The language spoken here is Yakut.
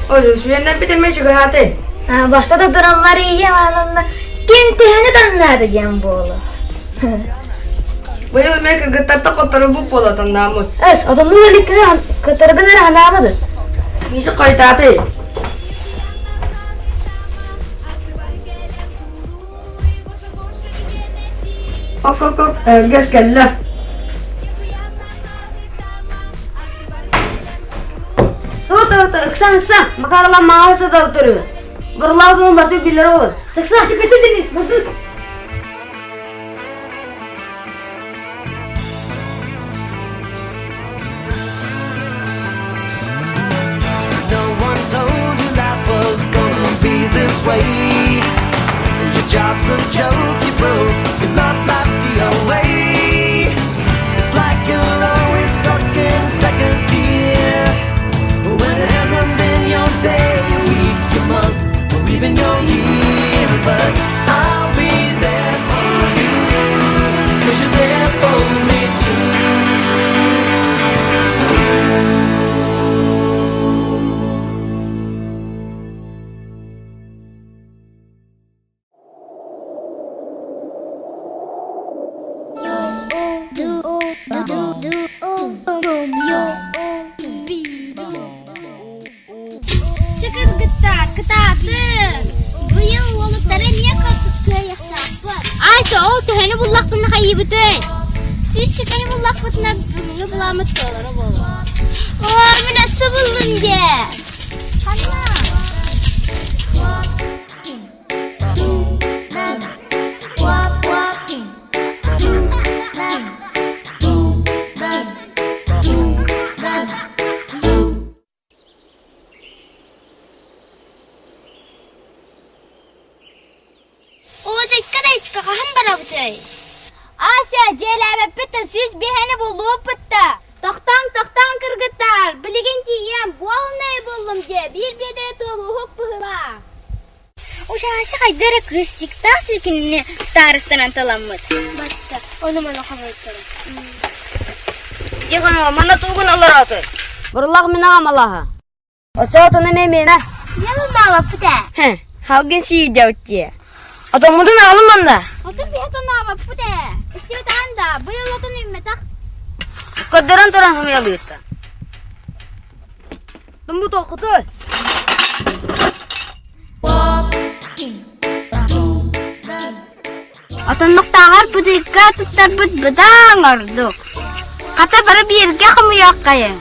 Сүөннэрбит эмиэ чугаһаатый? Бастата туран Мария Ивановна ким төһөнү таннаата диэн буолуо. Быйыл эмиэ кыргыттартан хотторубут буола таннааммыт. Эс, отоннуу иликкини кытаргын эрэ ханаабыт. Миша хойутаатый? Ок-ок-ок, өргөс кэллэ. Туут, ыксан, ыксан, Макаралан маҕа сытар туру. Бурлаабытын барты күллэр олор. Ыксан, Чыкачы Денис, бардык. No one told you life was gonna be this way. Your job's a joke, you broke. Your love life's the away. It's like you're always stuck in second gear. When it hasn't been your day, your week, your month, or even your year. But I'll be there for you. Cause you're there for me too. Чыкыргыттар, кытаатын! Быйыл уолуттары эмиэ кыайыахтаахпыт. Айса, ол төһөнү буллахпына хайыыбытый? Сүүсчэкэни буллахпытына бүгүҥҥү былааммыт туолара буолуо. Оо, мин өссө буллум дьэ! Ханна? Оозайка-дайка хаһан барабытый? Ася, дьиэлээбэппит да 105-ни буллууппут да. Тохтооҥ, тохтооҥ, кыргыттар! Билигин тиийиэм, буолунай буллум дьэ, биир биэдэрэ туолууһук быһыылаах. Ужасы хайда эрэ кырыыстыктаах сүркинини старостанан таламмыт. Батта, ону-маны хомуйтара. Тихонова, манна тугун олороотуй? Бурлах мин аҕам алаһа. Очоотун эмэ миэнэ. Ялымаабаппыт ээ. Хэ, халгын сиидэ дии. Отоммутун аҕалым манна. Отун биһи тонообоппут ээ. Истибэтэҕин да, быйыл отун үүммэтэх. Көрдөрөн туран хомуйалыырта. Тумбу тоққутуй. Отоннохтооҕор бытыыкка туттарбыт быдаҥ ордук. Хата бары бииргэ хомуйуоххайыҥ.